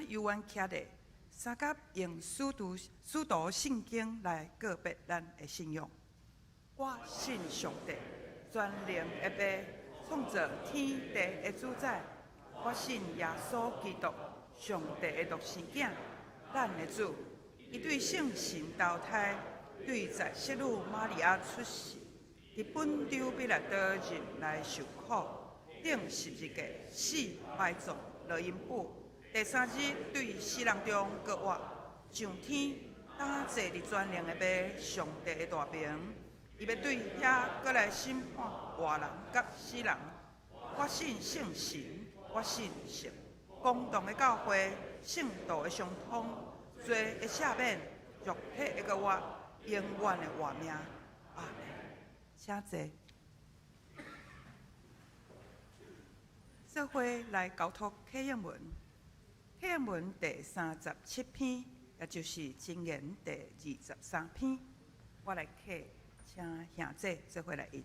請猶原徛咧，相佮用使徒使徒信經來告白咱的信仰。我信上帝，全能的父，創造天地的主宰。我信耶穌基督，上帝的獨生囝，咱的主。伊對聖神投胎，對在聖女瑪利亞出世，佇本丟彼拉多入來受苦，釘十字架，死埋葬，落陰府。第三日對死人中閣活，上天，擔坐佇全能的父上帝的大爿。伊欲對遐閣來審判活人佮死人。我信聖神，我信聖公同的教會，聖徒的相通，罪的赦免，肉體的閣活，永遠的活命。阿們。請坐。做伙來交託啟應文，啟應文第37篇，也就是箴言第23篇。我來啟，請兄姐做伙來印。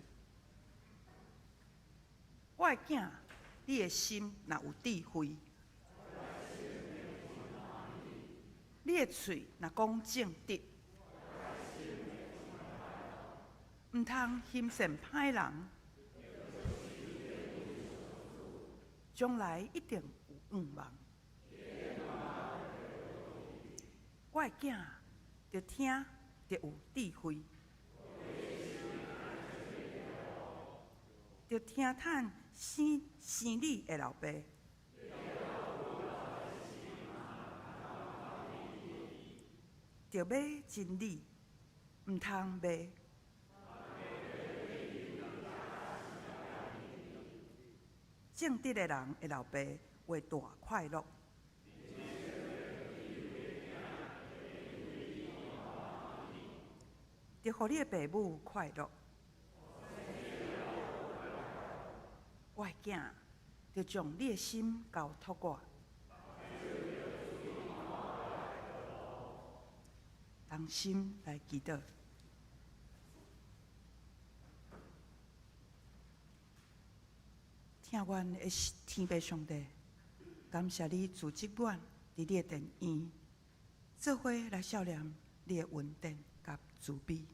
我的囝，你的心若有智慧，你的喙若講正直，毋通行善歹人，將來一定有向望。我的囝，著聽，著有智慧，著聽趁生生你的老爸，著買真理，毋通賣。正直的人的老爸會大快樂，著予你的爸母快樂。我的囝，著將你的心交託我，同心來祈禱。疼阮的天父上帝，感謝你組織阮佇你的殿院，做伙來數念你的恩典佮慈悲，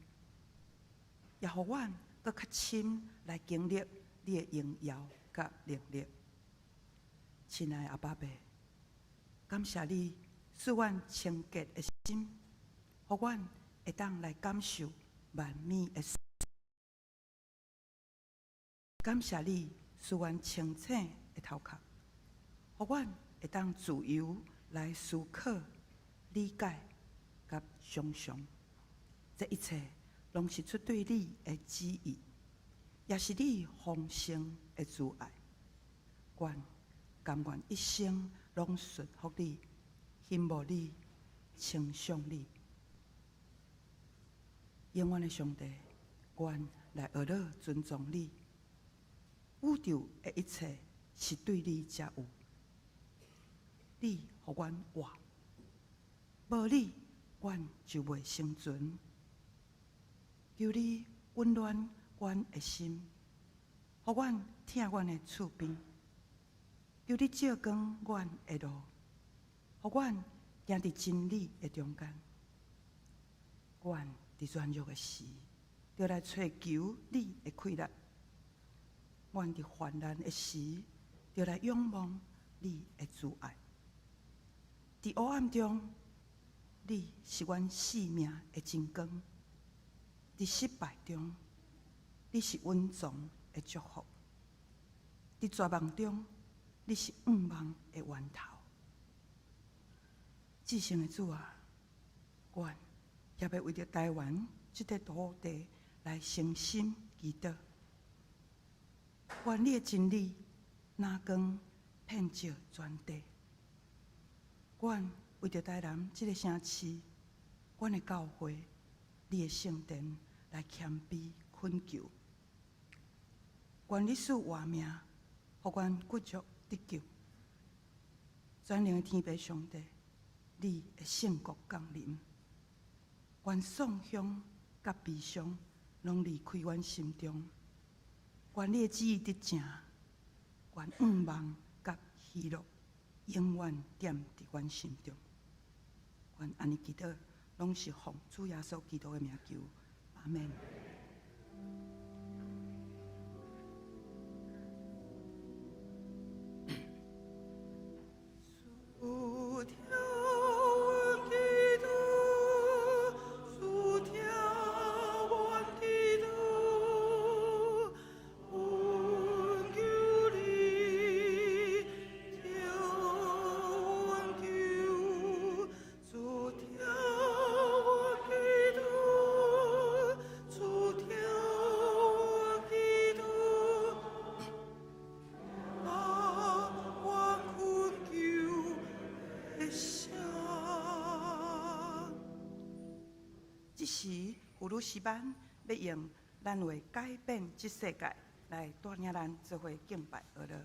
也予阮閣較深來經歷你的榮耀佮能力。親愛的阿爸父，感謝你賜阮清潔的心，予阮會當來感受萬美的。感謝你賜阮清醒的頭殼，予阮會當自由來思考、理解佮想像。這一切攏是出對你的旨意，也是你豐盛的慈愛。阮甘願一生攏順服你、欣慕你、稱頌你。永遠的上帝，阮來學樂尊崇你。宇宙的一切是對你才有，你予阮活，無你，阮就袂生存。求你溫暖阮的心，予阮疼阮的厝邊。求你照光阮的路，予阮行佇真理的中間。阮佇軟弱的時，著來揣求你的氣力。阮佇患難的時，著來仰望你的慈愛。佇黑暗中，你是阮生命的真光；佇失敗中，你是隱藏的祝福；佇絕望中，你是向望的源頭。至聖的主啊，阮也欲為著台灣這塊土地來誠心祈禱。願你的真理若光遍照全地。阮為著台南這个城市，阮的教會，你的聖殿來謙卑懇求。願你賜活命，予阮骨肉得救。全能的天父上帝，你的聖國降臨。願創傷佮悲傷攏離開阮心中。願你的旨意得成，願向望佮喜樂。永遠踮佇阮心中。阮按呢祈禱，攏是奉主耶穌基督的名求，阿們。主聽阮祈禱，主聽阮祈禱，懇求你聽阮求，主聽阮祈禱，主聽阮祈禱，啊，阮懇求的聲。這時，葫蘆詩班欲用咱會改變這世界來帶領咱做伙敬拜阿樂。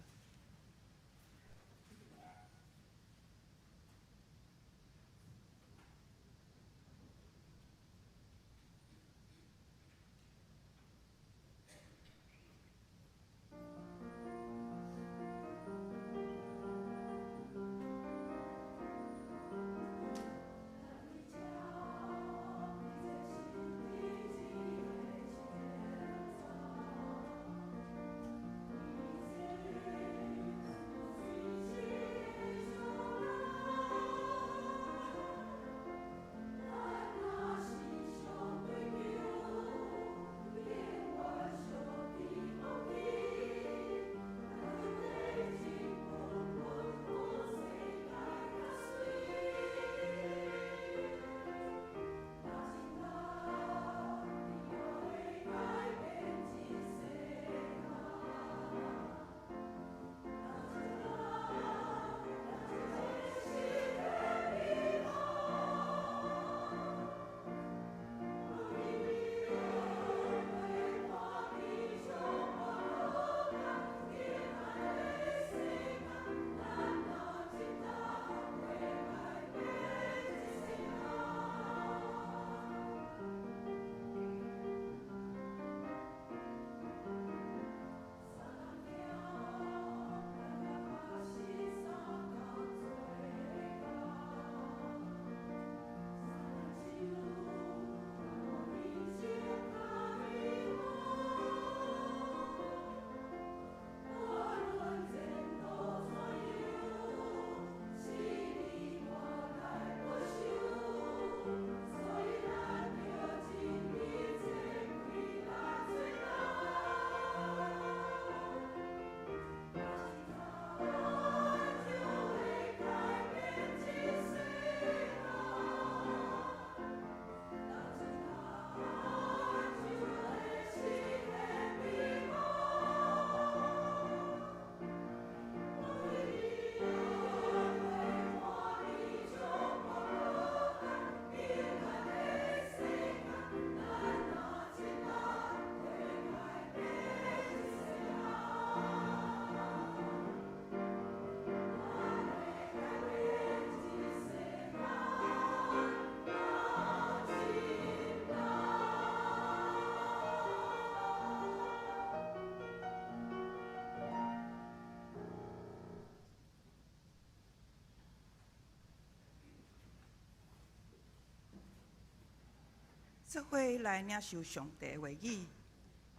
做伙來領受上帝的話語，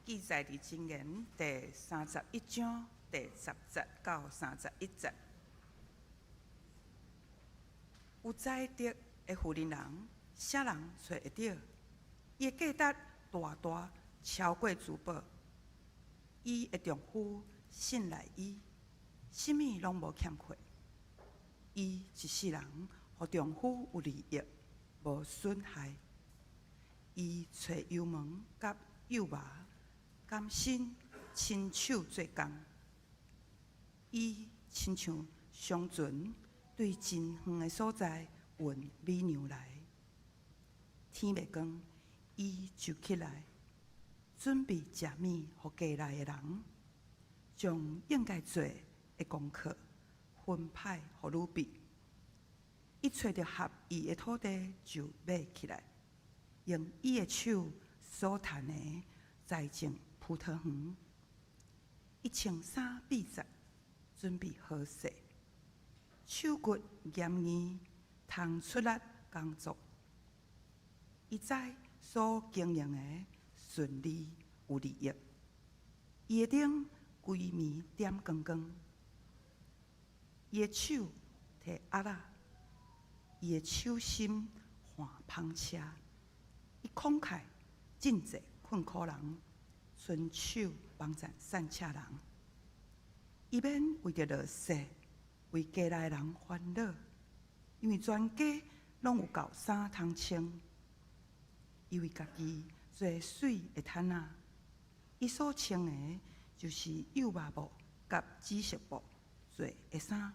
記載佇箴言第31章第10節到31節。有才德的婦人人，啥人揣會著？伊的價值大大超過珠寶。伊的丈夫信賴伊，啥物攏無欠缺。伊一世人，予丈夫有利益，無損害。伊揣油門佮幼麻，甘心親手做工。伊親像商船對真遠的所在運米糧來。天欲光，伊就起來，準備食物予家內的人，將應該做的功課分派予女婢。伊揣著合意的土地就買起來。用伊的手所趁的栽種葡萄園，伊穿衫秘節，準備好勢，手骨嚴硬，通出力工作。伊知所經營的順利有利益。伊的燈規暝點光光。伊的手提鴨仔，伊的手心挽贓車。伊慷慨賑濟困苦人，伸手幫贊散赤人。伊免為著落雪，為家內人煩惱，因為全家攏有夠衫通穿。伊為家己做媠的毯仔，伊所穿的就是幼麻布佮紫色布做的衫。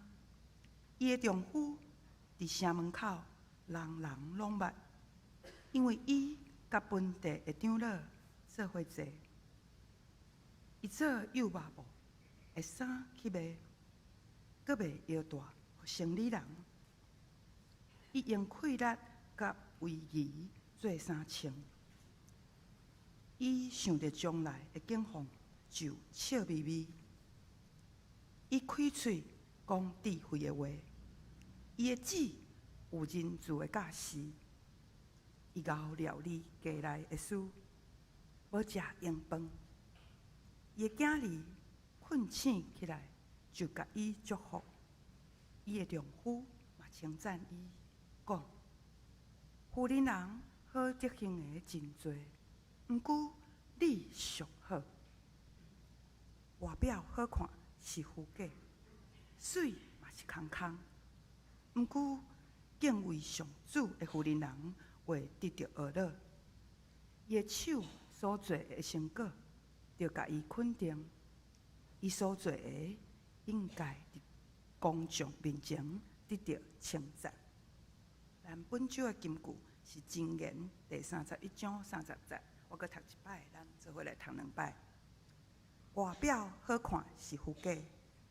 伊的丈夫佇城門口，人人攏捌，因為伊佮本地的長老做伙坐。伊做幼麻布的衫去賣，閣賣腰帶予生理人。伊用氣力佮威儀做衫穿。伊想著將來的景況，就笑眯眯。伊開喙講智慧的話，伊的舌有仁慈的教示。伊𠢕料理家內的事，無食閒飯。伊的囝兒睏醒起來，就共伊祝福。伊的丈夫嘛稱讚伊，講：婦人人好德行的真濟，毋過你上好。外表好看是虛假，媠嘛是空空。毋過敬畏上主的婦人人會得著呵咾。伊的手所做的成果，著共伊肯定。伊所做的應該佇公眾面前得著稱讚。咱本週的金句是箴言第31章30節，我閣讀一擺，咱做伙來讀兩擺。外表好看是虛假，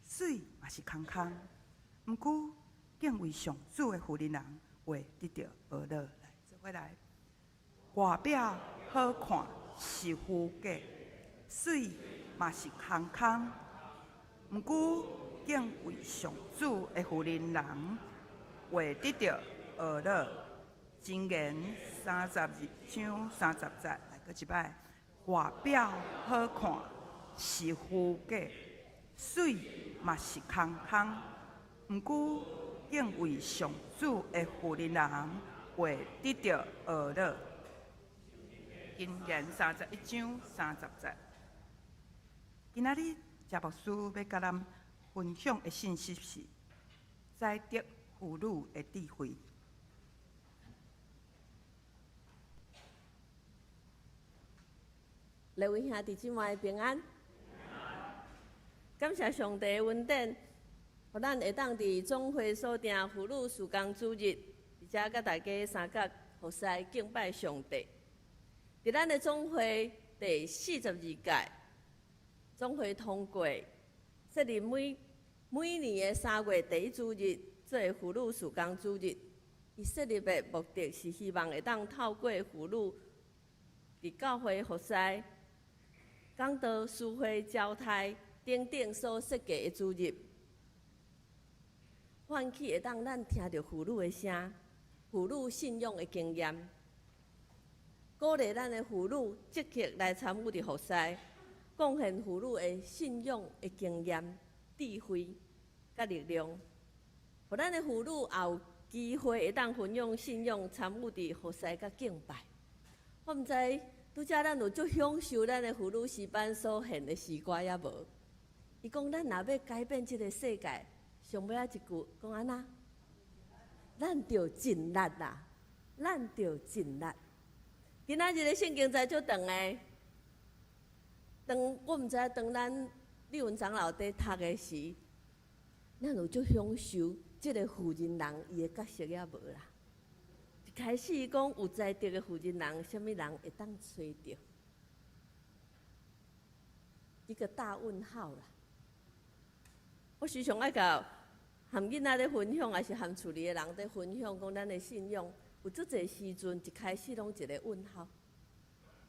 媠嘛是空空。毋過敬畏上主的婦人人會得著呵咾。來，做伙來。外表好看是虛假，媠嘛是空空。毋過敬畏上主的婦人人會得著呵咾。箴言32章30節，來閣一擺。外表好看是虛假，媠嘛是空空。毋過敬畏上主的婦人人會得著呵咾。箴言31章30節。今仔日謝牧師欲佮咱分享的信息是宰得婦女的智慧。各位兄弟姊妹平安，感謝上帝的恩典，予咱會當佇總會所定婦女事工主日，佇遮佮大家相佮服侍敬拜上帝。佇咱的總會第42屆總會通過設立每每年的3月第一主日做婦女事工主日。伊設立的目的是希望會當透過婦女佇教會服侍、講道、詩會、交代等等所設計的主日，喚起會當咱聽著婦女的聲，婦女信仰的經驗，鼓勵咱的婦女積極來參與佇服侍，貢獻婦女的信仰的經驗、智慧佮力量，予咱的婦女也有機會會當分享信仰，參與佇服侍佮敬拜。我毋知拄才咱有足享受咱的婦女詩班所獻的詩歌抑無？伊講咱若欲改變這个世界，上尾仔一句講按怎？咱著盡力啦，咱著盡力。今仔日的聖經節足長的，當我毋知當咱立文長老佇讀的時，咱有足享受這个婦人人伊的角色抑無啦？一開始伊講有才德的婦人人，啥物人會當揣著？一個大問號啦！我時常愛共含囡仔咧分享，抑是含厝裡的人佇分享，講咱的信仰有足濟時陣，一開始攏一個問號。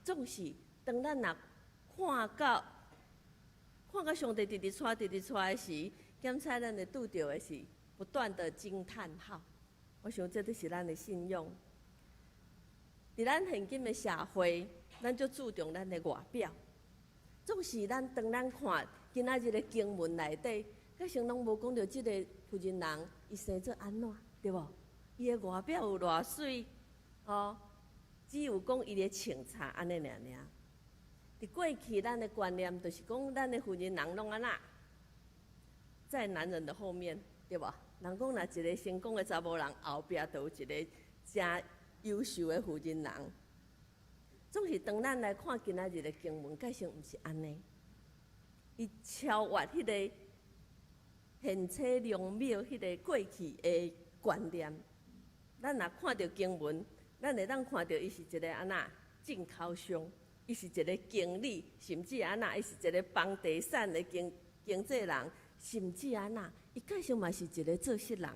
總是當咱若看到看到上帝直直帶、直直帶的時，檢查咱會拄著的是不斷的驚嘆號。我想這就是咱的信仰。佇咱現今的社會，咱足注重咱的外表，總是咱當咱看今仔日的經文內底，閣先攏無講著這個婦人人，伊生做按怎，對無？伊的外表有偌媠，吼，只有講伊的穿衫按呢爾爾。佇過去，咱的觀念就是講，咱的婦人人攏按怎，在男人的後面，對無？人講若一個成功的查某人，後壁就有一個誠優秀的婦人人。總是當咱來看今仔日的經文，蓋先毋是按呢。伊超越彼個賢妻良母彼個過去的觀念。咱若看著經文，咱會當看著伊是一個按怎進口商，伊是一個經理，甚至按怎伊是一個房地產的經紀人，甚至按怎，伊蓋先嘛是一個做穡人。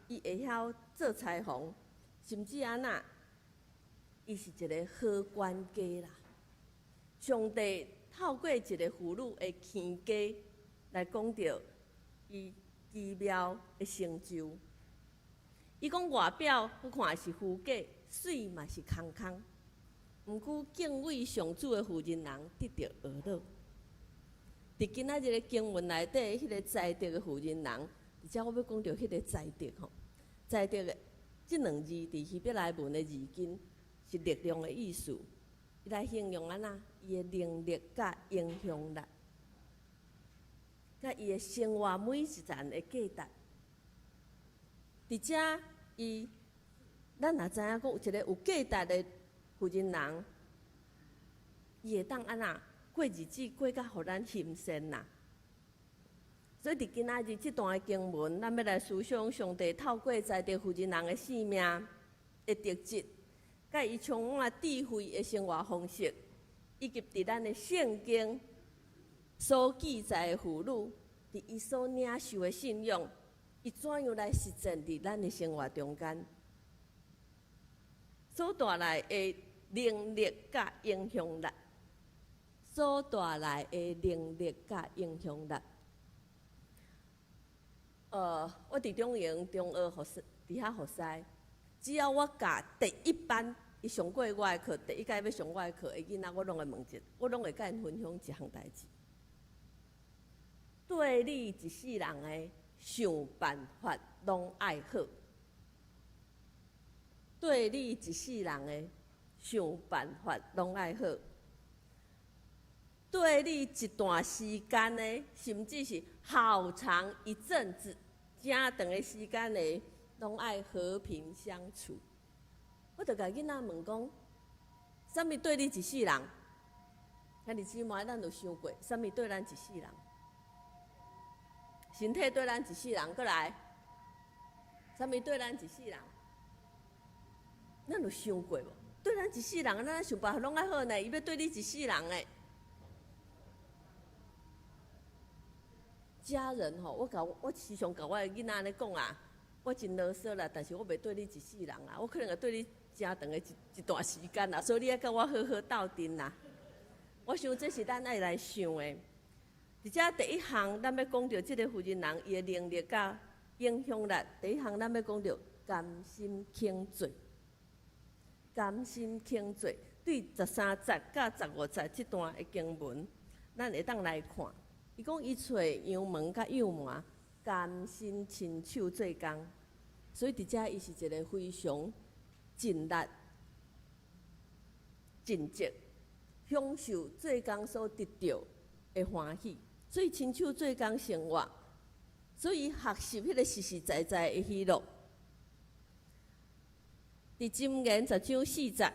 伊會曉做裁縫，甚至按怎，伊是一個好管家啦。上帝透過一個婦女的起家來講著伊奇妙的成就。伊講外表好看是虛假，媠嘛是空空。毋過敬畏上主的婦人人得著娛樂。佇今仔日的經文內底，彼個才德的婦人人，而且我欲講著彼個才德吼，才德的這兩字佇希伯來文的字根是力量的意思。伊來形容按怎，伊的能力佮影響力，佮伊的生活每一層的價值。佇遮伊，咱若知影講有一個有價值的婦人人，伊會當按怎過日子過甲予咱欣羨啦。所以佇今仔日這段的經文，咱欲來思想上帝透過才德婦人人的生命的特質，佮伊充滿智慧的生活方式，以及佇咱的聖經所記載的婦女，佇伊所領受的信仰，伊怎樣來實踐佇咱的生活中間，所帶來的能力佮影響力，所帶來的能力佮影響力。我佇中營中學服侍，佇遐服侍，只要我教第一班，伊上過我的課，第一屆欲上我的課的囡仔，我攏會問一，我攏會佮𪜶分享一項代誌。對你一世人的想辦法攏愛好，對你一世人的想辦法攏愛好，對你一段時間的，甚至是好長一陣子、誠長的時間的，攏愛和平相處。我就共囡仔問講，啥物對你一世人？兄弟姊妹，咱有想過，啥物對咱一世人？身體對咱一世人，閣來，啥物對咱一世人？咱有想過無？對咱一世人，咱想辦法攏愛好呢。伊欲對你一世人的家人吼，我共我時常共我的囡仔按呢講啊，我真囉嗦啦，但是我袂對你一世人啊，我可能會對你誠長的一段時間啦，所以你愛佮我好好鬥陣啦。我想這是咱愛來想的。佇遮第一項，咱欲講著這個婦人人伊的能力佮影響力。第一項，咱欲講著甘心肯做，甘心肯做。對13節佮15節這段的經文，咱會當來看。伊講伊揣羊毛佮幼糜，甘心親手做工，所以佇遮伊是一個非常盡力、盡職、享受做工所得著的歡喜，所以親手做工生活，所以學習彼個實實在在的喜樂。佇箴言10章4節，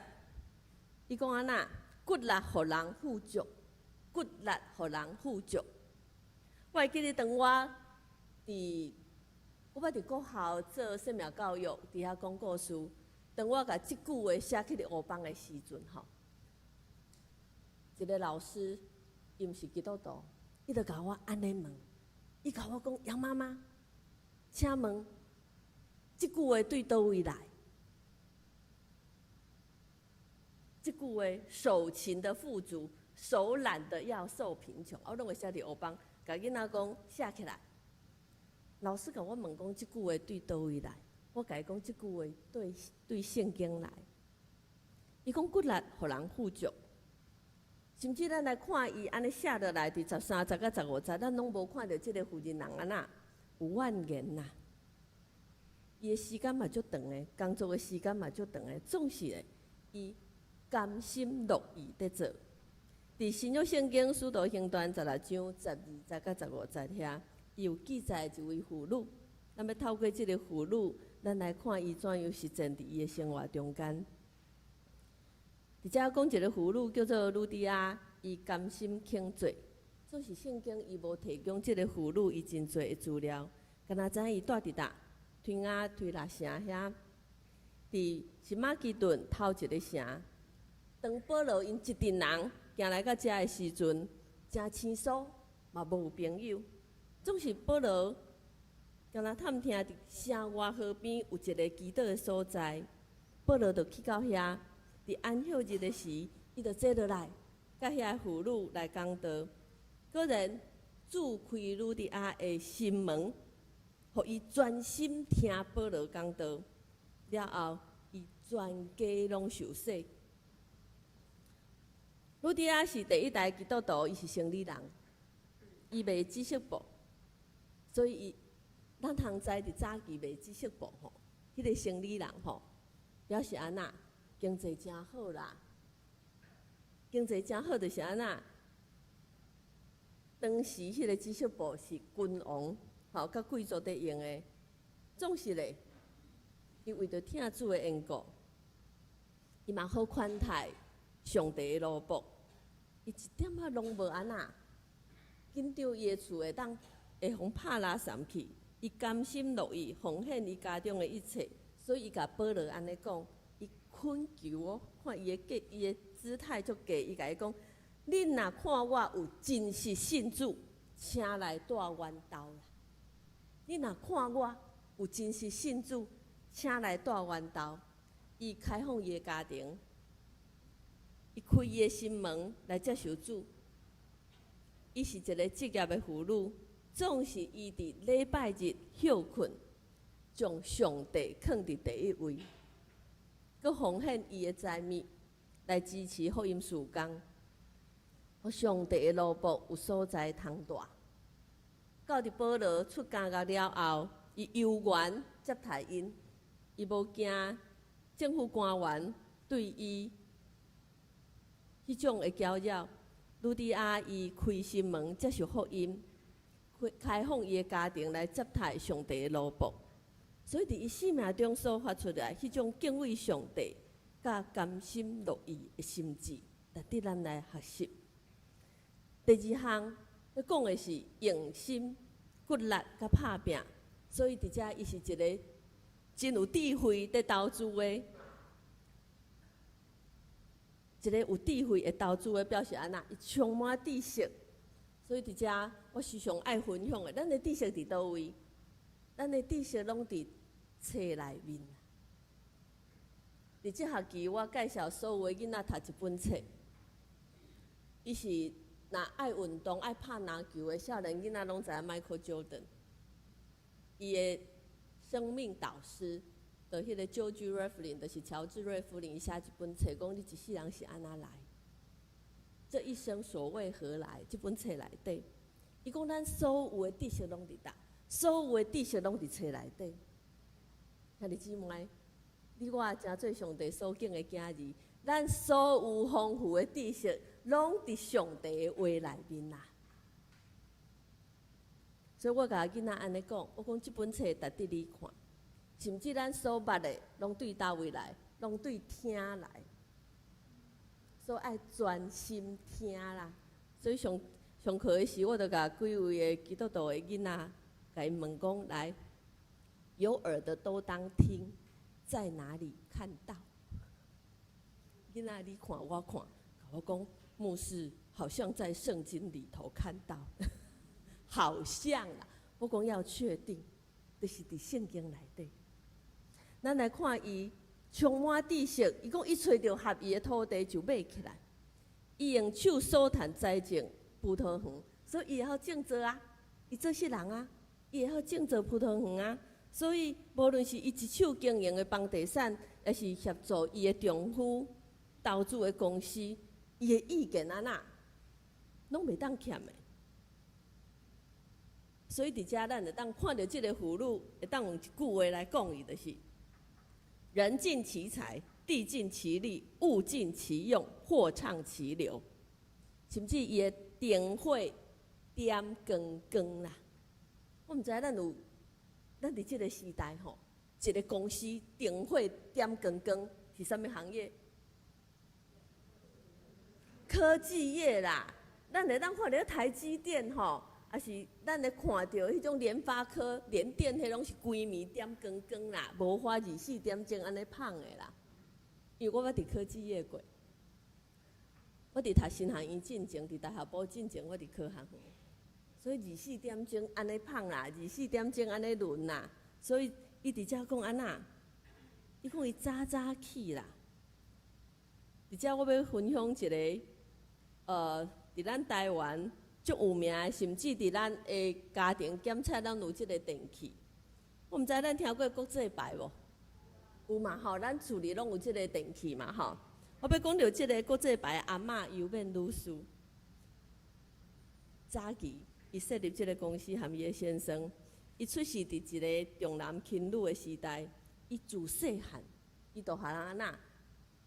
伊講按怎？骨力予人富足，骨力予人富足。我會記得當我佇我捌佇國校做生命教育，佇遐講故事。當我共這句話寫去佇黑板的時陣，吼，一個老師，伊毋是基督徒，伊就共我按呢問，伊共我講：楊媽媽，請問這句話對佗位來？這句話手勤的富足，手懶的要受貧窮。我攏會寫佇黑板，共囡仔講寫起來。老師共我問講，這句話對佗位來？我共伊講，這句話對聖經來。伊講骨力予人富足，甚至咱來看伊按呢寫落來，佇13節佮15節，咱攏無看著這個婦人按怎有怨言呐。伊的時間嘛足長的，工作的時間嘛足長的，總是咧，伊甘心樂意佇做。佇新約聖經使徒行傳16章12節佮15節遐，伊有記載一位婦女。咱欲透過這个婦女，咱來看伊怎樣實踐佇伊的生活中間。佇遮講一个婦女叫做呂底亞，伊甘心肯做。總是聖經伊無提供這个婦女伊真濟的資料，敢若知影伊蹛佇佗推雅推喇城遐，佇新馬其頓頭一个城。當保羅𪜶一陣人行來到遮的時陣，誠生疏，嘛無有朋友。總是保羅敢若探聽佇城外河邊有一个祈禱的所在，保羅就去到遐。佇安息日的時，伊就坐落來，佮遐婦女來講道。果然，主開呂底亞的心門，予伊專心聽保羅講道。了後，伊全家攏受洗。呂底亞是第一代基督徒，伊是生理人，伊賣紫色布，所以伊咱通知佇早期賣紫色布吼，彼個生理人吼，表示按怎？經濟誠好啦，經濟誠好就是按怎？當時彼個紫色布是君王吼佮貴族佇用的，總是咧，伊為著疼主的緣故，伊嘛好款待上帝的奴僕，伊一點仔攏無按怎緊張伊的厝會當會予拍拉搧去，伊甘心樂意奉獻伊家中的一切，所以伊共保羅按呢講。伊懇求哦，看伊的價，伊的姿態足低，伊共伊講：恁若看我有真實信主，請來蹛阮兜啦。恁若看我有真實信主，請來蹛阮兜。伊開放伊的家庭，伊開伊的心門來接受主。伊是一个職業的婦女，總是伊佇禮拜日歇睏，將上帝囥佇第一位。閣奉獻伊的財物來支持福音事工，予上帝的奴僕有所在通蹛。到佇保羅出監獄了後，伊猶原接待𪜶，伊無驚政府官員對伊彼種的攪擾。呂底亞伊開心門接受福音，開開放伊的家庭來接待上帝的奴僕。所以，佇伊生命中所發出來彼種敬畏上帝、佮甘心樂意的心志，值得咱來學習。第二項，欲講的是用心、骨力佮拍拚。所以，佇遮伊是一个真有智慧佇投資的，一个有智慧的投資的，表示按怎？伊充滿知識。所以，佇遮我時常愛分享的，咱的知識佇佗位？咱的知識攏佇冊內面。佇這學期，我介紹所有的囡仔讀一本冊。伊是若愛運動、愛拍籃球的少年囡仔，攏知影 Michael Jordan。伊的生命導師，就彼个 George Raveling，就是喬治瑞弗林，伊寫一本冊，講你一世人是按怎來？這一生所為何來？這本冊內底，伊講咱所有的知識攏佇佗？所有的知識攏佇冊內底。兄弟姊妹，你我誠做上帝所敬的囝兒，咱所有豐富的知識，攏佇上帝的話內面啦。所以我共囡仔按呢講，我講這本冊值得你看，甚至咱所捌的，攏對佗位來？攏對聽來。所以愛專心聽啦。所以上上課的時，我就共幾位的基督徒的囡仔，共𪜶問講：來，有耳的都當聽，在哪裡看到？囡仔你看我看，共我講，牧師好像在聖經裡頭看到，好像啦。我講要確定，就是佇聖經內底。咱來看伊充滿知識，伊講伊揣著合伊的土地就買起來，伊用手所趁栽種葡萄園，所以伊會曉種植啊，伊做穡人啊。伊會曉種做葡萄園啊。所以，無論是伊一手經營的房地產，抑是協助伊的丈夫投資的公司，伊的意見按怎，攏袂當欠的。所以佇遮，咱會當看著這个婦女，會當用一句話來講伊，就是：人盡其才，地盡其力，物盡其用，貨暢其流。甚至伊的燈火點光光啦。我毋知咱有，咱佇這个時代吼，一个公司燈火點光光是啥物行業？科技業啦，咱會當看著台積電吼，抑是咱會看著彼種聯發科、聯電，彼攏是規暝點光光啦，無花24點鐘按呢麭的啦。因為我捌佇科技業過，我佇讀神學院進前，佇大學部進前，我佇科學園，所以24點鐘按呢麭啦，24點鐘按呢輪啦，所以伊佇遮講按怎？伊講伊早早起啦。佇遮我欲分享一个，佇咱台灣足有名的，甚至佇咱的家庭檢測，攏有這个電器。我毋知咱聽過國際牌無？有嘛吼，咱厝裡攏有這个電器嘛吼。我欲講著這个國際牌阿嬤尤勉女士，早期伊設立這个公司含伊的先生，伊出世佇一个重男輕女的時代，伊自細漢，伊就予人按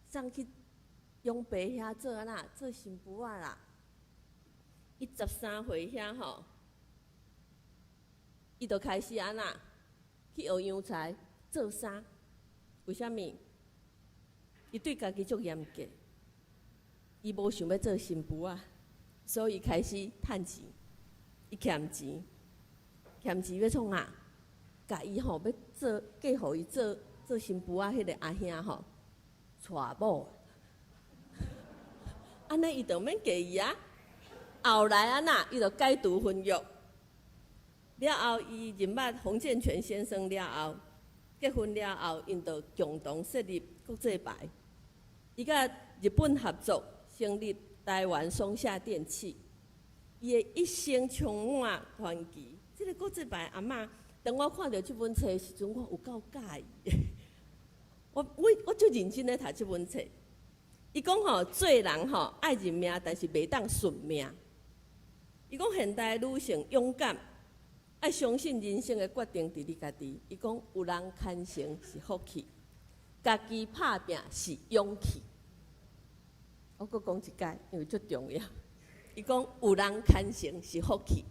怎送去養爸遐做按怎做新婦仔啦。伊13歲遐吼，伊就開始按怎去學洋裁做衫。為啥物？伊對家己足嚴格，伊無想欲做新婦仔，所以開始趁錢。伊欠錢，欠錢欲創啥？共伊吼欲做嫁予伊做做新婦仔彼个阿兄吼娶某。按呢伊就免嫁伊啊。後來按怎，伊就解除婚約。了後，伊認捌洪建全先生了後，結婚了後，𪜶就共同設立國際牌。伊佮日本合作成立台灣松下電器。伊的一生充滿傳奇。這个國際牌阿嬤，當我看著這本冊的時陣，我有夠佮意。我足認真咧讀這本冊。伊講吼，做人吼愛認命，但是袂當順命。伊講現代女性勇敢，愛相信人生的決定佇你家己。伊講有人牽成是福氣，家己拍拚是勇氣。我閣講一擺，因為足重要。伊講有人牽成是福氣，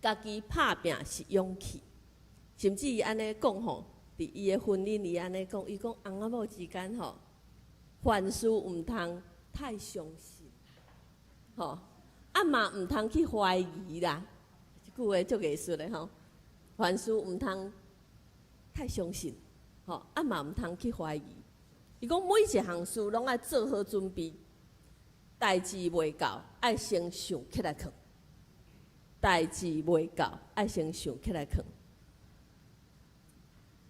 家己拍拚是勇氣。甚至伊按呢講吼，佇伊的婚姻伊按呢講，伊講翁仔某之間吼，凡事毋通太相信，吼，啊嘛毋通去懷疑啦。這句話足藝術的吼，凡事毋通太相信，吼，啊嘛毋通去懷疑。伊講每一項事攏愛做好準備，代誌未到，愛先想起來囥。代誌未到，愛先想起來囥。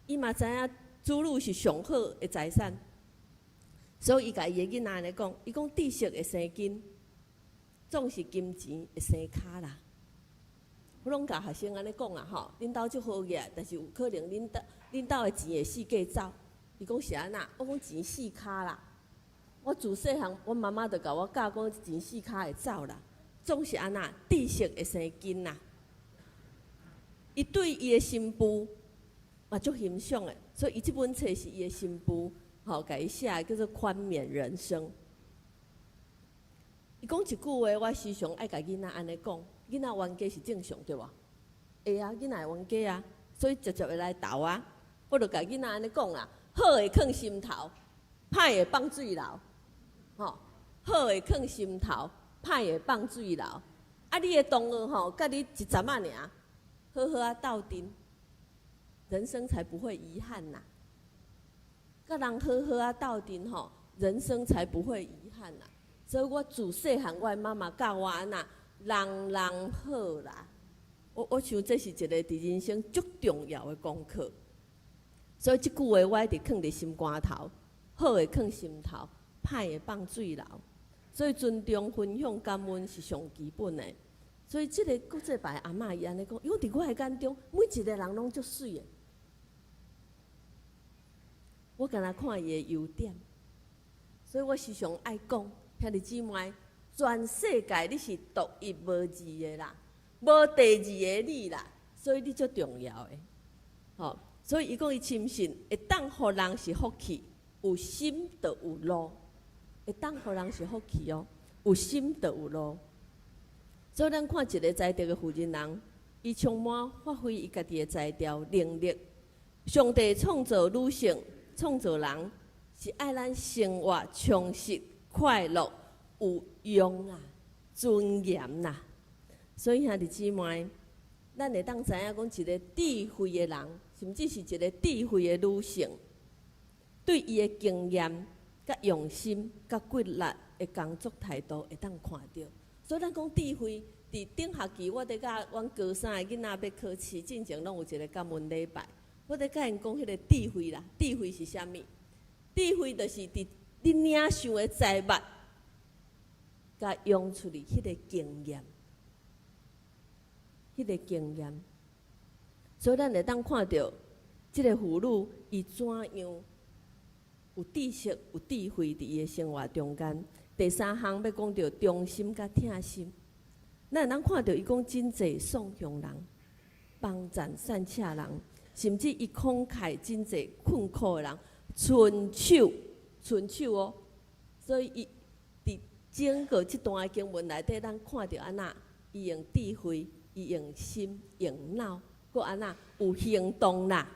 伊嘛知影子女是上好的財產，所以伊共伊的囡仔按呢講，伊講知識會生根，總是金錢會生跤啦。我攏共學生按呢講啦吼，恁兜足好額，但是有可能恁兜的錢會四界走。伊講是按怎？我講錢四跤啦。我自細漢，阮媽媽就共我教講錢四跤會走啦，總是按怎？知識會生根啦。伊對伊的新婦嘛足欣賞的，所以伊這本冊是伊的新婦吼，共伊寫的叫做《寬免人生》。伊講一句話，我時常愛共囡仔按呢講，囡仔冤家是正常對無？會啊，囡仔會冤家啊，所以常常會來鬥啊。我就共囡仔按呢講啦，好的囥心頭，歹的放水流，吼，好的囥心頭，歹的放水流。啊，你的同學吼，佮你一陣仔爾，好好仔鬥陣，人生才不會遺憾吶。佮人好好仔鬥陣吼，人生才不會遺憾吶。所以我自細漢，我的媽媽教我按怎，人人好啦。我想這是一个佇人生足重要的功課。所以這句話我一直囥佇心肝頭，好的囥心頭，歹的放水流。所以尊重、分享、感恩是上基本的。所以這个國際牌阿嬤伊按呢講，因為佇我的眼中，每一个人攏足媠的。我敢若看伊的優點，所以我時常愛講，兄弟姊妹，全世界你是獨一無二的啦，無第二个你啦，所以你足重要的，吼。所以伊講伊深信會當予人是福氣，有心就有路，會當予人是福氣哦，有心就有路。所以咱看一个才德的負責人，伊充滿發揮伊家己的才調能力。上帝創造女性，創造人，是愛咱生活充實、快樂、有用啊、尊嚴啦。所以兄弟姊妹，咱會當知影講一个智慧的人，甚至是一个智慧的女性，對伊的經驗、佮用心、佮骨力的工作態度，會當看著。所以咱講智慧，佇頂學期我佇佮阮高三的囡仔欲考試進前，攏有一个感恩禮拜。我佇佮𪜶講彼个智慧啦，智慧是啥物？智慧就是佇你領受的財物，共用出去彼个經驗，彼个經驗。所以咱會當看著這个婦女，伊怎樣有知識、有智慧佇伊的生活中間。第三項欲講著忠心佮疼心，咱會當看著伊講真濟送窮人、幫贊散赤人，甚至伊慷慨真濟困苦的人，伸手伸手哦。所以伊佇整個這段經文內底，咱看著按怎，伊用智慧，伊用心，用腦，閣按怎有行動啦。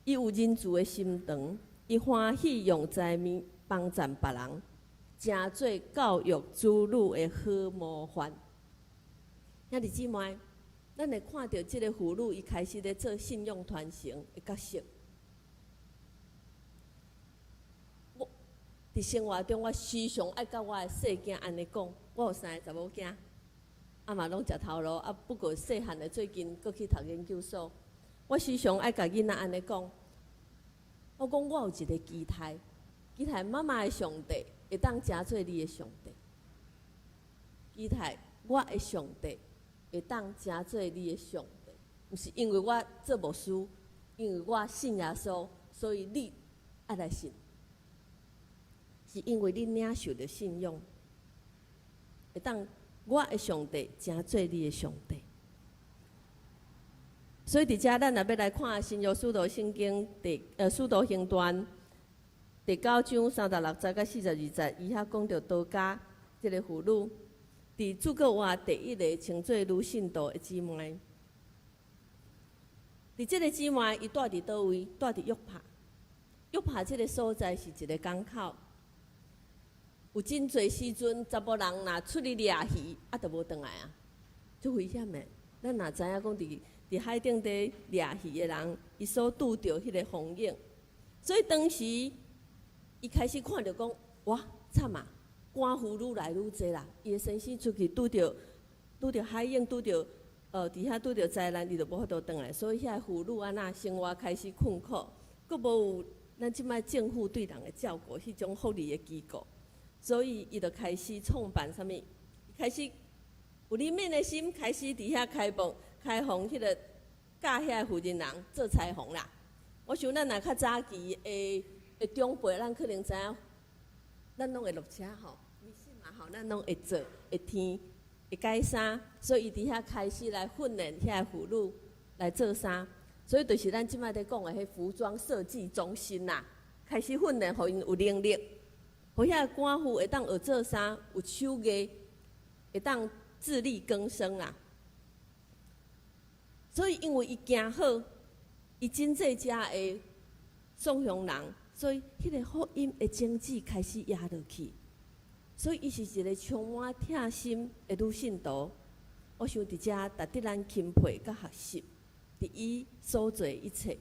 伊有仁慈的心腸，伊歡喜用財物幫贊別人，成做教育子女的好模範。兄弟姊妹，咱會看著這个婦女，伊開始咧做信仰傳承的角色。我佇生活中，我時常愛佮我的細囝按呢講，我有三個查某囝，啊嘛攏食頭路，啊不過細漢的最近閣去讀研究所。我時常愛共囡仔按呢講，我講我有一个期待，期待媽媽的上帝會當成做你的上帝，期待我的上帝會當成做你的上帝，毋是因為我做牧師，因為我信耶穌，所以你愛來信，是因為你領受著信仰，會當我的上帝成做你的上帝。所以佇遮，咱若欲來看新約使徒聖經第使徒行傳第九章三十六節佮四十二節，伊遐講著多加這个婦女，佇諸國外第一个稱做女信徒的姊妹。佇這个姊妹，伊住佇佗位？住佇約帕。約帕這个所在是一个港口，有真濟時陣，查埔人若出去掠魚，啊，就無轉來啊，足危險的。咱若知影講佇海頂底掠魚的人，伊所拄著彼个風湧，所以當時伊開始看著講，哇，慘啊！寡婦愈來愈濟啦。伊的先生出去拄著海湧，佇遐拄著災難，伊就無法度轉來。所以遐婦女按怎生活開始困苦，閣無有咱這擺政府對人的照顧，彼種福利的機構，所以伊就開始創辦啥物？開始有憐憫的心，開始佇遐開放。開放彼个教遐個負責人做裁縫啦。我想咱若較早期的長輩，咱可能知影，咱攏會落車吼，迷信嘛吼，咱攏會做、會添、會改衫，所以伊佇遐開始來訓練遐個婦女來做衫。所以就是咱這擺佇講的彼服裝設計中心啦，開始訓練，予𪜶有能力，予遐個寡婦會當學做衫，有手藝，會當自力更生啦。所以因為伊行好，伊真濟遮的送鄉人，所以彼个福音的種子開始壓落去。所以伊是一个充滿疼心的女信徒。我想佇遮值得咱欽佩佮學習，佇伊所做一切。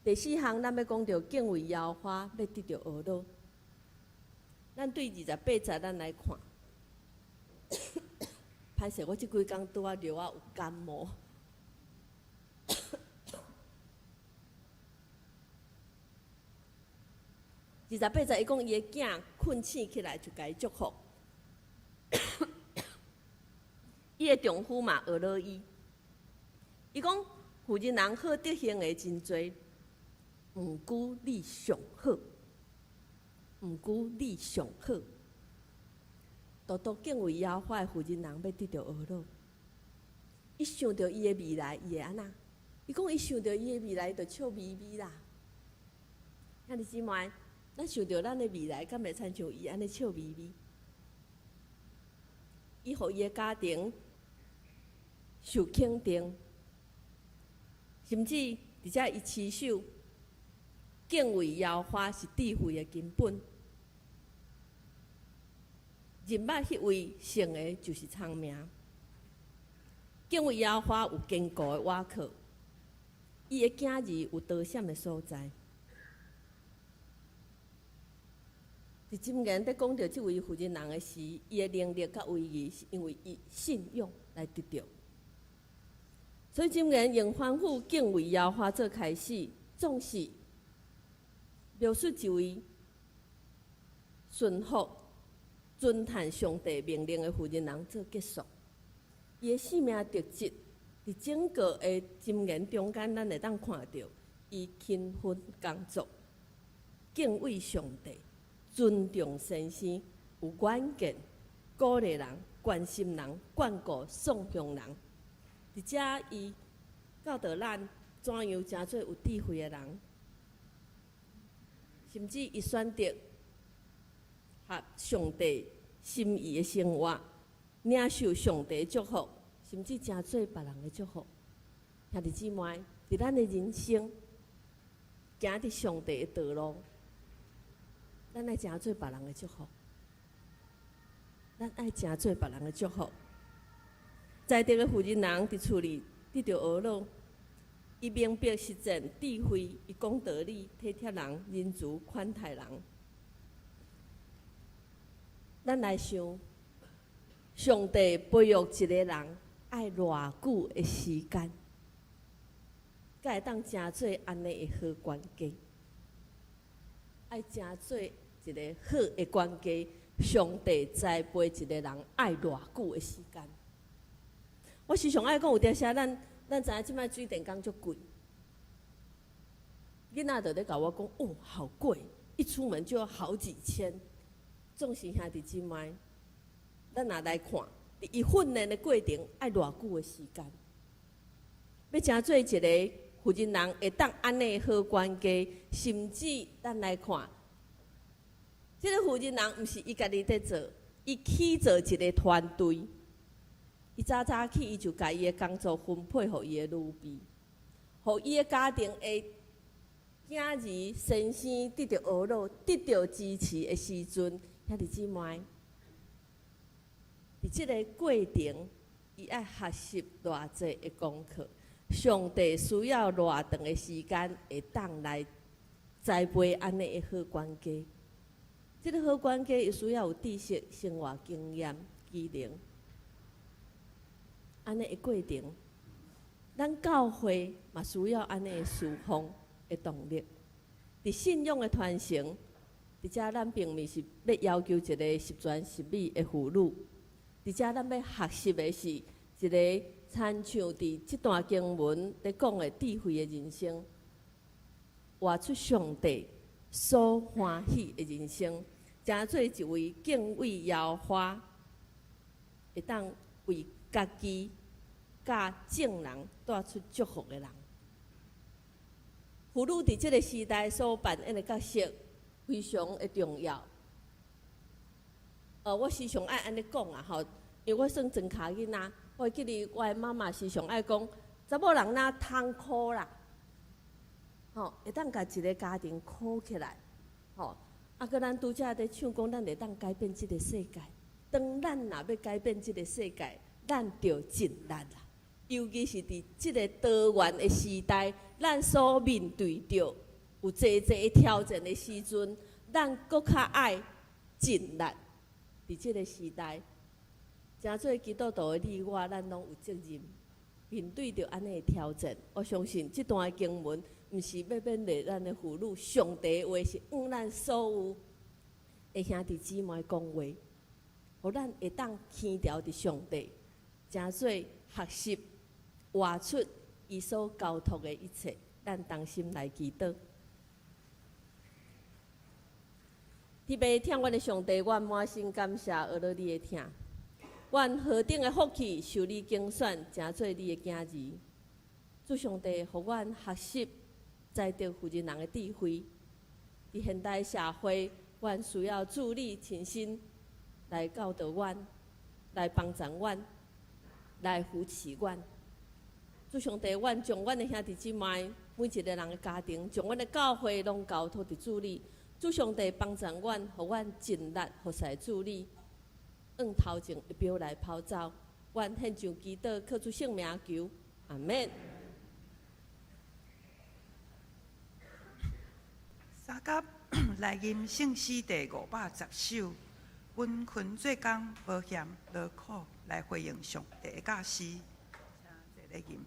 第四項，咱欲講著敬畏耶和華，欲得著呵咾。咱對二十八節，咱來看。歹勢，我這幾工拄仔著我有感冒。二十八節，伊講伊的囝睏醒起來就共伊祝福。伊的丈夫嘛呵咾伊。伊講婦人人好德行的真濟，毋過你上好，毋過你上好。獨獨敬畏耶和華的婦人人欲得著呵咾。伊想著伊的未來，伊會按怎？伊講伊想著伊的未來，就笑眯眯啦。兄弟姊妹，咱想著咱的未來，敢會親像伊按呢笑眯眯？伊予伊的家庭受肯定，甚至佇遮伊持守敬畏耶和華是智慧的根本。認捌彼位聖的，就是聰明。敬畏耶和華有堅固的倚靠，伊的囝兒有逃閃的所在。佇箴言佇講著這位婦人人的時，伊的能力佮威儀，是因為伊信仰來得著。所以箴言用吩咐敬畏耶和華做開始，總是描述一位順服、遵行上帝命令的婦人人做結束。伊的生命特質，佇整個的箴言中間，咱會當看著伊勤奮工作、敬畏上帝、尊重先生、有遠見、鼓勵人、關心人、眷顧送向人。佇遮伊教導咱怎樣成做有智慧的人，甚至伊選擇合上帝心意的生活，領受上帝祝福，甚至成做別人的祝福。兄弟姊妹，佇咱的人生，行佇上帝的道路，咱愛成做別人的祝福。咱愛成做別人的祝福。才德的婦人人佇厝裡得著呵咾，伊明白實踐智慧，伊講道理，體貼人，仁慈款待人。咱來想，上帝培育一個人愛偌久的時間，才會當成做按呢的好管家？愛成做一個好的管家，上帝栽培一個人愛偌久的時間？我時常愛講，有當時咱知影這擺水電工足貴，囡仔就咧共我講，哦，好貴，一出門就要好幾千。總是兄弟姊妹，咱若來看，佇伊訓練的過程愛偌久的時間，欲成做一個婦人人會當按呢好管家，甚至咱來看，這個婦人人毋是伊家己佇做，伊起做一個團隊。伊早早起，伊就共伊的工作分配予伊的女婢，予伊的家庭的囝兒先生得著呵咾、得著支持的時陣，兄弟姊妹，佇這个過程，伊愛學習偌濟的功課。上帝需要偌長的時間，會當來栽培按呢的好管家。這个好管家，伊需要有知識、生活經驗、技能。按呢的過程，咱教會嘛需要按呢的侍奉的動力。佇信仰的傳承，佇遮咱並毋是欲要求一个十全十美的婦女，佇遮咱欲學習的是一个親像佇這段經文咧講的智慧的人生，活出上帝所歡喜的人生，成做一位敬畏耶和華，會當為家己佮眾人帶出祝福的人。婦女佇這个時代所扮演的角色非常的重要。我時常愛按呢講啊吼，因為我算莊跤囡仔，我會記得我的媽媽時常愛講，查某人若通苦啦，吼，會當共一个家庭苦起來，吼。啊，閣咱拄才佇唱講，咱會當改變這个世界。當咱若欲改變這个世界，咱就盡力啦。尤其是佇這个多元的時代，咱所面對著有濟濟的挑戰的時陣，咱閣較愛盡力。佇這个時代，成做基督徒的你我，咱攏有責任面對著按呢的挑戰。我相信這段的經文，毋是欲勉勵咱的婦女，上帝的話是向咱所有的兄弟姊妹講話，予咱會當牽牢佇上帝。成做學習活出伊所交託的一切。咱同心來祈禱。天父疼阮的上帝，阮滿心感謝，阿樂你的疼。阮何等的福氣，受你揀選，成做你的囝兒。主上帝，予阮學習才得負責人的智慧。佇現代社會，阮需要主你親身來教導阮，來幫助阮，來扶持阮。主上帝，阮將阮的兄弟姊妹，每一个人的家庭，將阮的教會攏交託佇主你。主上帝幫助阮，予阮盡力服侍主你，往頭前一步來跑走。阮獻上祈禱，靠主聖名求，阿們。三甲來吟聖詩第510首，阮勤做工，無嫌勞苦，來回應上帝的教示，請坐來吟。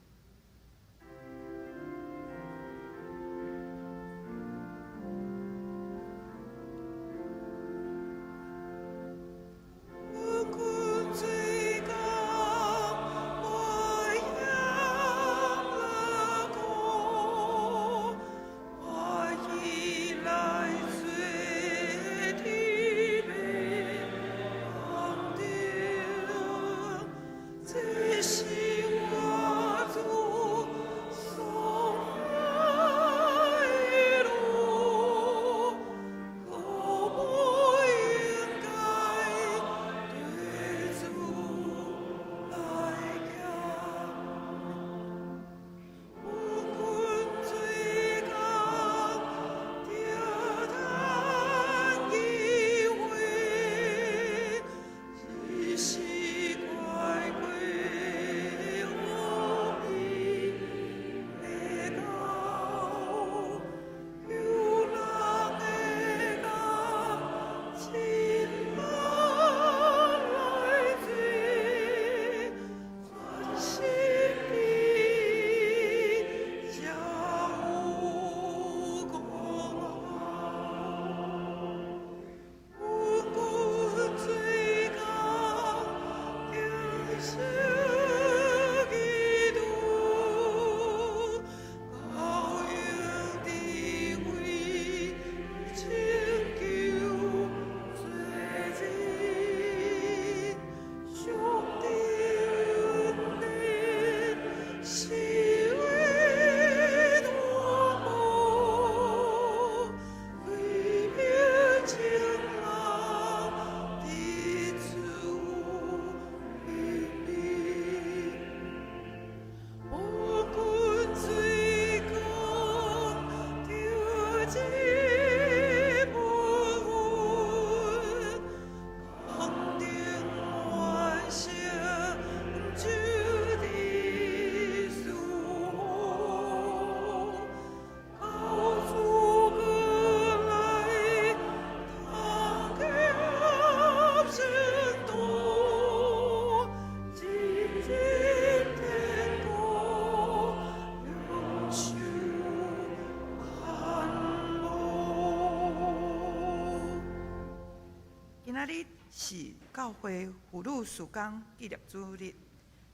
今仔日是教會婦女事工紀念主日，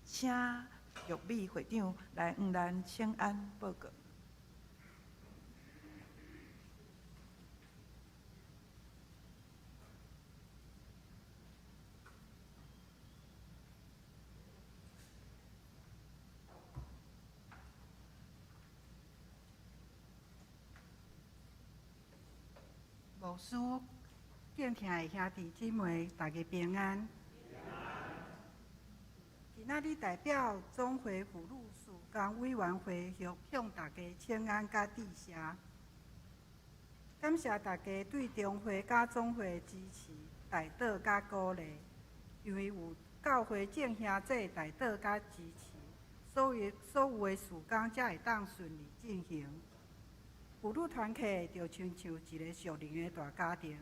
請玉美會長來向咱請安報告。牧師，敬聽的兄弟姊妹，大家平安。今仔日代表總會婦女事工委員會向大家請安佮致謝，感謝大家對中會佮總會支持、代禱佮鼓勵。因為有教會眾兄弟代禱佮支持，所以所有的事工才會當順利進行。婦女團契就親像一個屬靈的大家庭，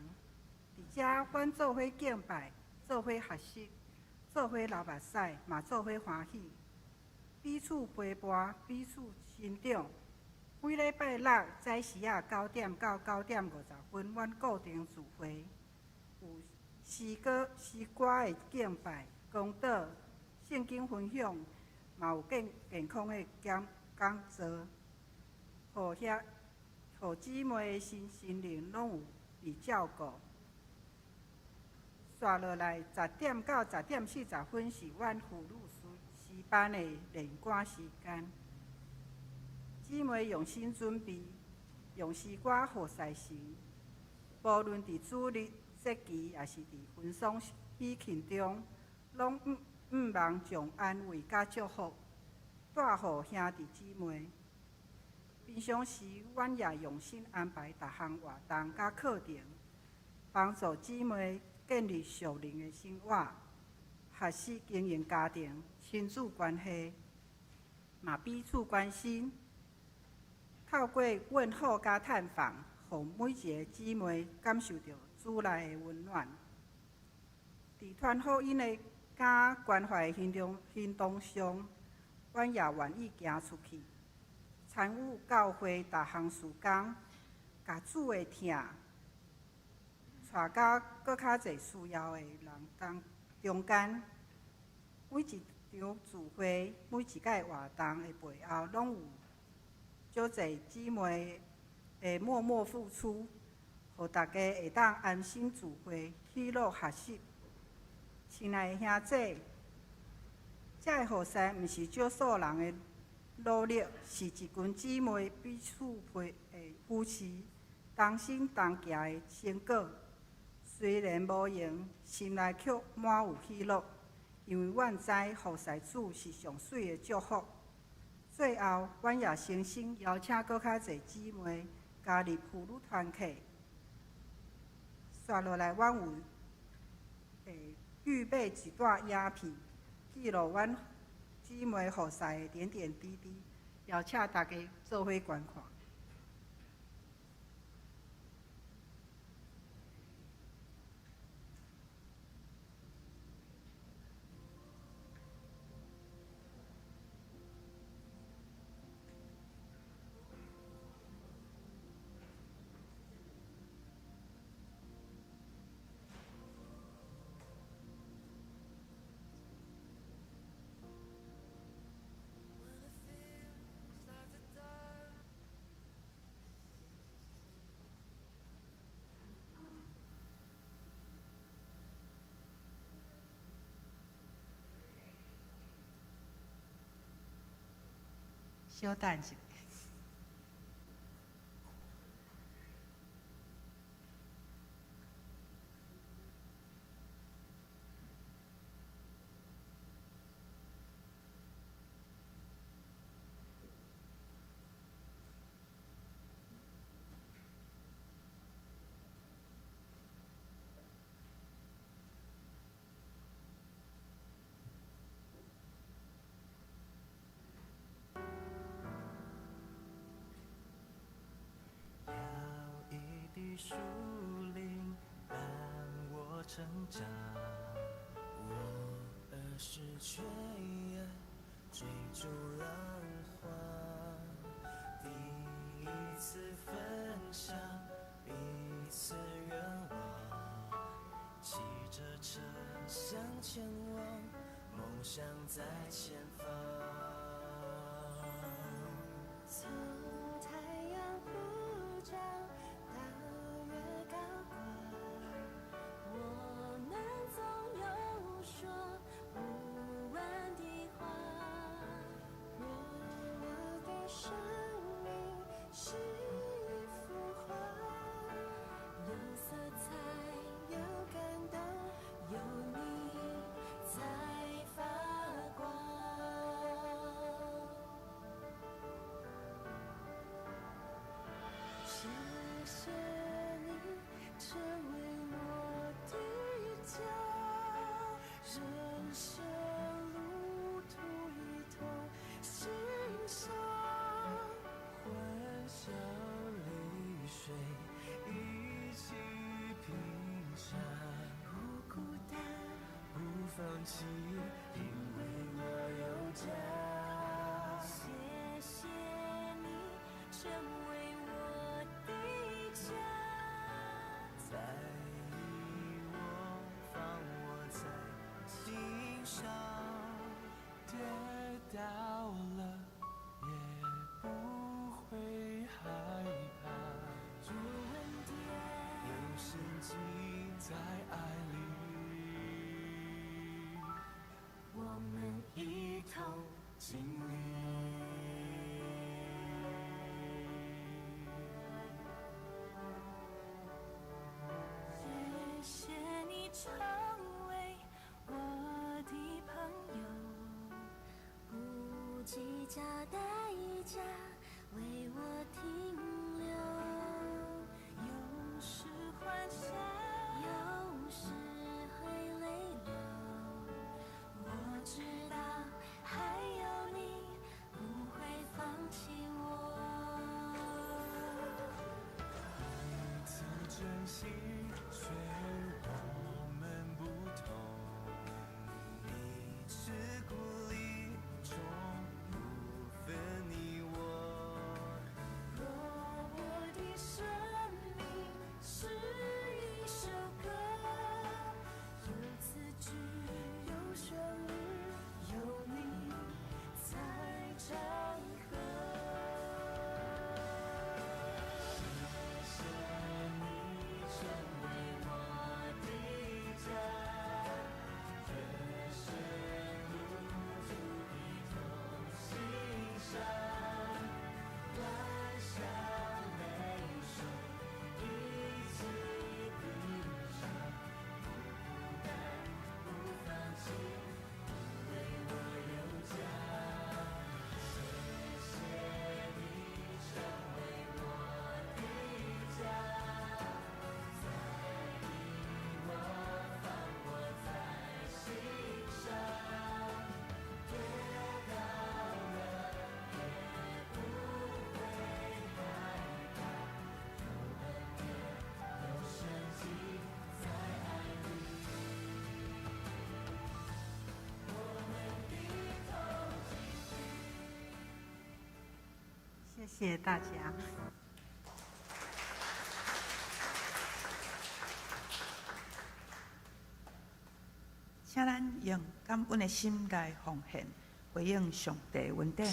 佇遮阮做伙敬拜，做伙學習，做伙流目屎，嘛做伙歡喜，彼此陪伴，彼此成長。每禮拜六早時仔9點到9點50分，阮固定聚會，有詩歌、詩歌的敬拜、講道、聖圣经分享，嘛有健健康的讲讲座，予遐予姊妹的身心灵拢有被照顾。煞落来，10点到10点40分是阮妇女诗诗班的练歌时间。姊妹用心准备，用诗歌服侍神。无论伫主日节期，抑是伫婚丧喜庆中，拢向望将安慰佮祝福带予兄弟姊妹。平常时，阮也用心安排逐项活动佮课程，帮助姊妹建立属灵的生活，学习经营家庭、亲子关系，嘛彼此关心。透过问候佮探访，予每一个姊妹感受著主内的温暖。伫传福音的佮关怀的行动行动上，阮也愿意行出去，参与教会逐项事工，共主的疼带到阁较济需要的人当中间。每一场聚会、每一届活动的背后，拢有足济姊妹的默默付出，予大家会当安心聚会、喜乐学习。亲爱的兄姊，这个服侍毋是少数人的努力，是一群姊妹彼此陪的扶持、同心同行的成果。虽然无闲，心内却满有喜乐，因为阮知服侍主是上媠的祝福。最后，阮也诚心邀请阁较济姊妹加入妇女团契。煞落来，阮有预备一段影片，记录阮姊妹服侍的点点滴滴，邀请大家做伙观看。小等一下。树林伴我成长，我儿时却爱追逐浪花，第一次分享彼此愿望，骑着车向前望，梦想在前方。从太阳普照到月高挂，我们总有说不完的话。我的生命是一幅画，有色彩，有感动，有你在发光。谢谢你成为我的家，人生路途一同欣赏，欢笑泪水一起品尝，不孤单，不放弃，因为我有家。谢谢你成为我的家，在意我，放我在心上。倒了也不會害怕，有恩典，有神蹟在愛裡，我們一同經歷。謝謝你成為我的朋友，不計較代價為我停留，有時歡笑，有時會淚流，我知道還有你不會放棄我。彼此珍惜，雖我們不同，彼此鼓勵，從不分你我。若我的生命是一首歌，有詞句，有旋律，有你在唱和。謝謝你成為我的家，人生路途一同欣賞，歡笑淚水一起品嘗，不孤單，不放棄，因為我有家。謝謝你成為我的家，在意我，放我在心上，跌倒了也不會害怕，有恩典，有神蹟在愛裡，我們一同繼續。謝謝大家。請咱用感恩的心來奉獻，回應上帝的恩典。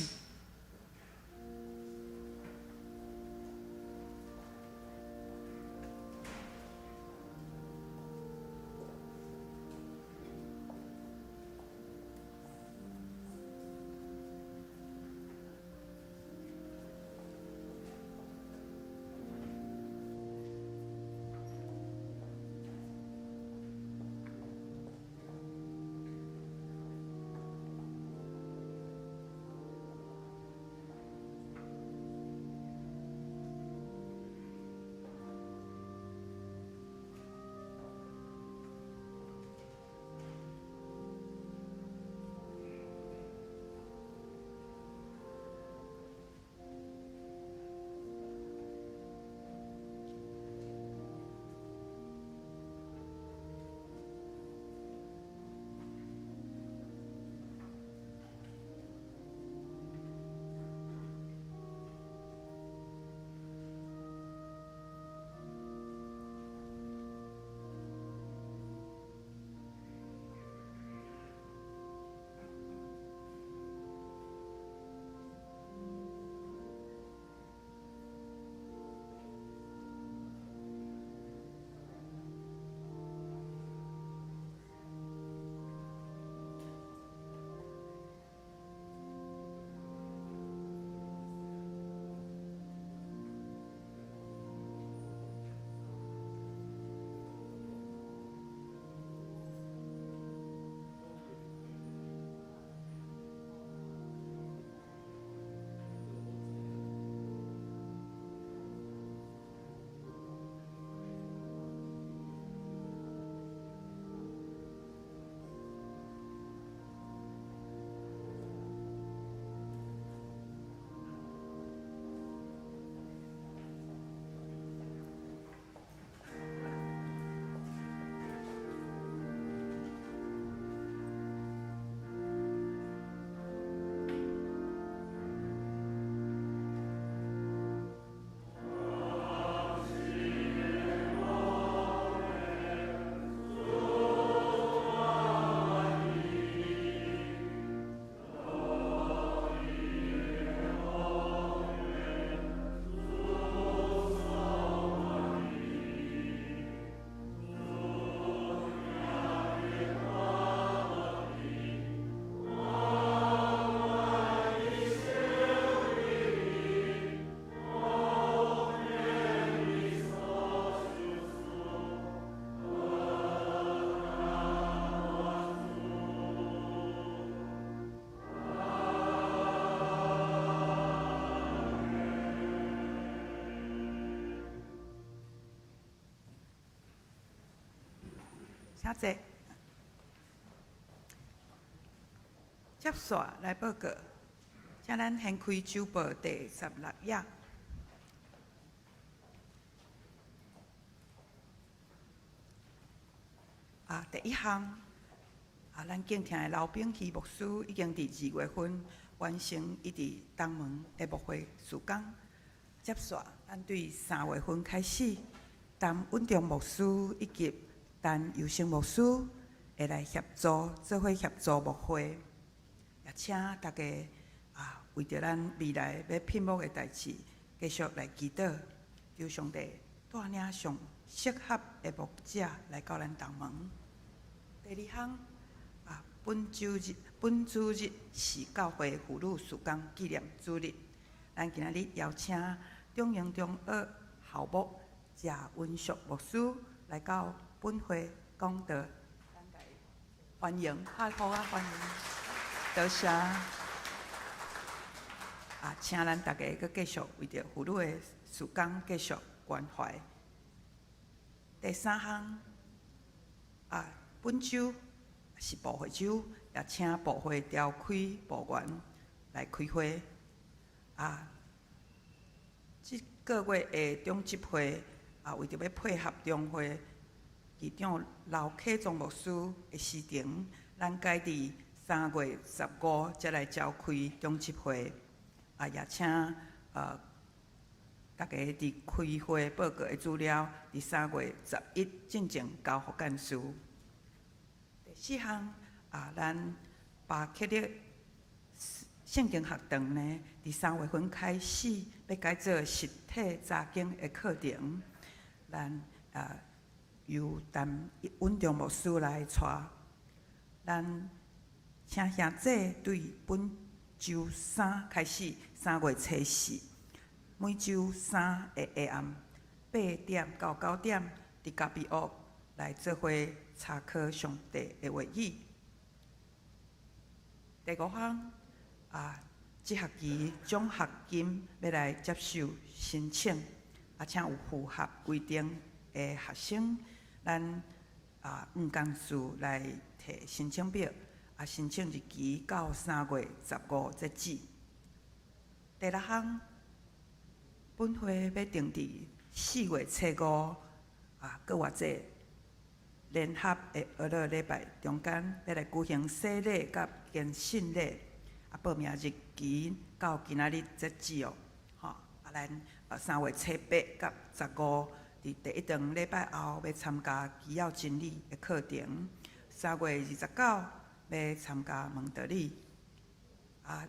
請坐。接續來報告，請咱掀開週報第16頁。啊，第一項，啊，咱敬聽的劉炳希牧師已經佇2月份完成伊佇東門的牧會事工。接續，咱對3月份開始，陳穩中牧師以及陳尤生牧師會來協助，做伙協助牧會。也請大家啊，為著咱未來欲聘牧的代誌，繼續來祈禱，求上帝帶領上適合的牧者來到咱同門。第二項啊，本主日是教會婦女事工紀念主日，咱今仔日邀請中營中學校牧謝文淑牧師來到本會講道，咱來歡迎，拍鼓仔歡迎，多謝。啊，請咱大家閣繼續為著婦女的事工繼續關懷。第三項，啊，本週是部會週，也請部會調開部員來開會。啊，這個月的長執會啊，為著欲配合中會議長劉啟宗牧師的時程，咱改佇3月15才來召開長執會。啊，也請大家佇開會報告的資料，佇3月11進前交予幹事。第四項啊，咱巴克勒聖經學堂呢，佇3月份開始欲改做實體查經的課程，咱啊由陳穩中牧師來帶。咱請兄姊對本週三開始，3月初4，每週三的下暗8點到9點，佇咖啡屋來做伙查考上帝的話語。第五項啊，這學期獎學金欲來接受申請，啊，請有符合規定的學生，咱啊黃幹事來提申請表。啊，申請日期到3月15截止。第六項，本會欲定佇4月初5啊，閣活節聯合的俄勒禮拜中間，欲來舉行洗禮佮堅信禮。啊，報名日期到今仔日截止哦。吼，啊，咱3月初8佮15，佇第一堂禮拜後欲參加基要真理的課程。3月29欲參加蒙德禮，啊，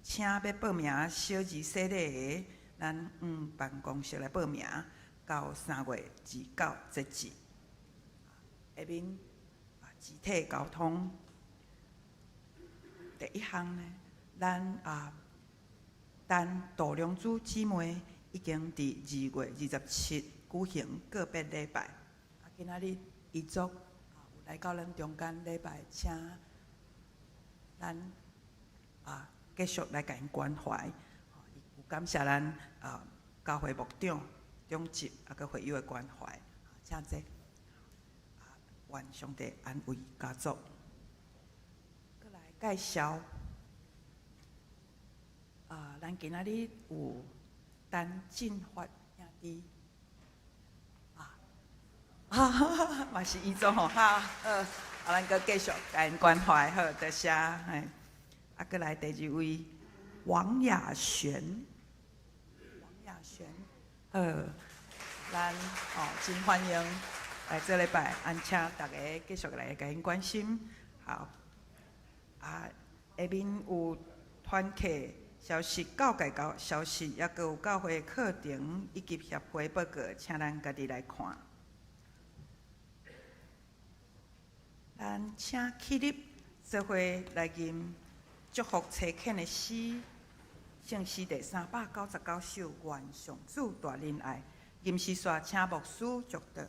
請欲報名小兒洗禮的，咱往辦公室來報名，到3月29截止。下面啊，肢體溝通。第一項呢，咱啊，陳杜良珠姊妹已經佇2月27舉行告別禮拜。啊，今仔日遺族啊有來到咱中間禮拜，請咱啊繼續來共𪜶關懷。有感謝咱啊教會牧長、長執啊閣會友的關懷，請坐。啊，願上帝安慰家族。閣來介紹啊，咱今仔日有陳進發兄弟啊，哈，嘛是遺族吼，哈，好，啊，咱閣繼續共𪜶關懷，好，多謝，嘿。啊，閣來第二位王雅璇，王雅璇，好，咱哦真歡迎來這禮拜，按請大家繼續來共𪜶關心，好。啊，下面有團契消息、教界教消息，抑閣有教會課程以及協會報告，請咱家己來看。咱請起立，做伙來吟祝福差遣的詩，聖詩第399首，願上主大仁愛。吟詩煞請牧師祝禱。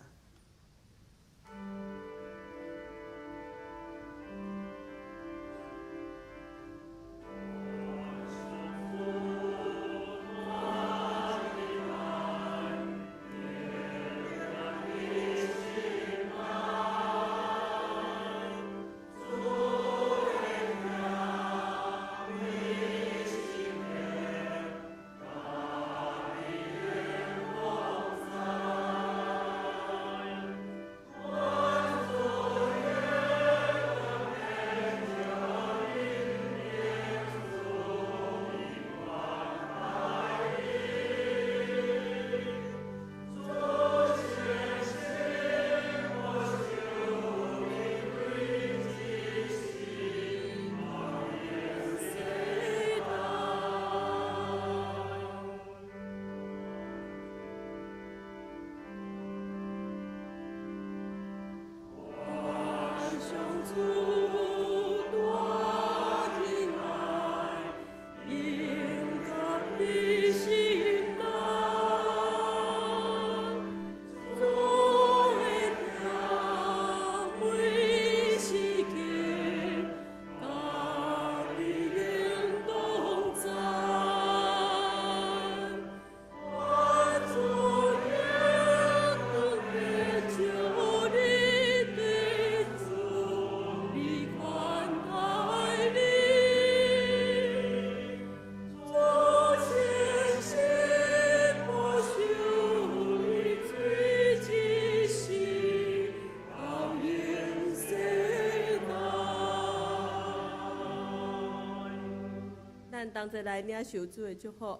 同齊來領受主的祝福。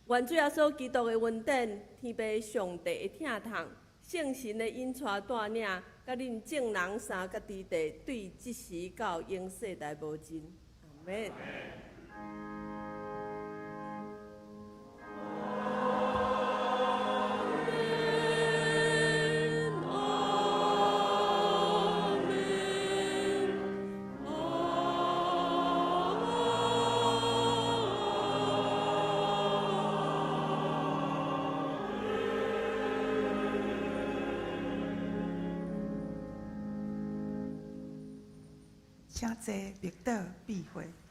願主耶穌基督的恩典、天父上帝的疼痛、聖神的引帶帶領，佮恁眾人三甲弟弟，對這時到永世代無盡。阿們。請坐，默禱閉會。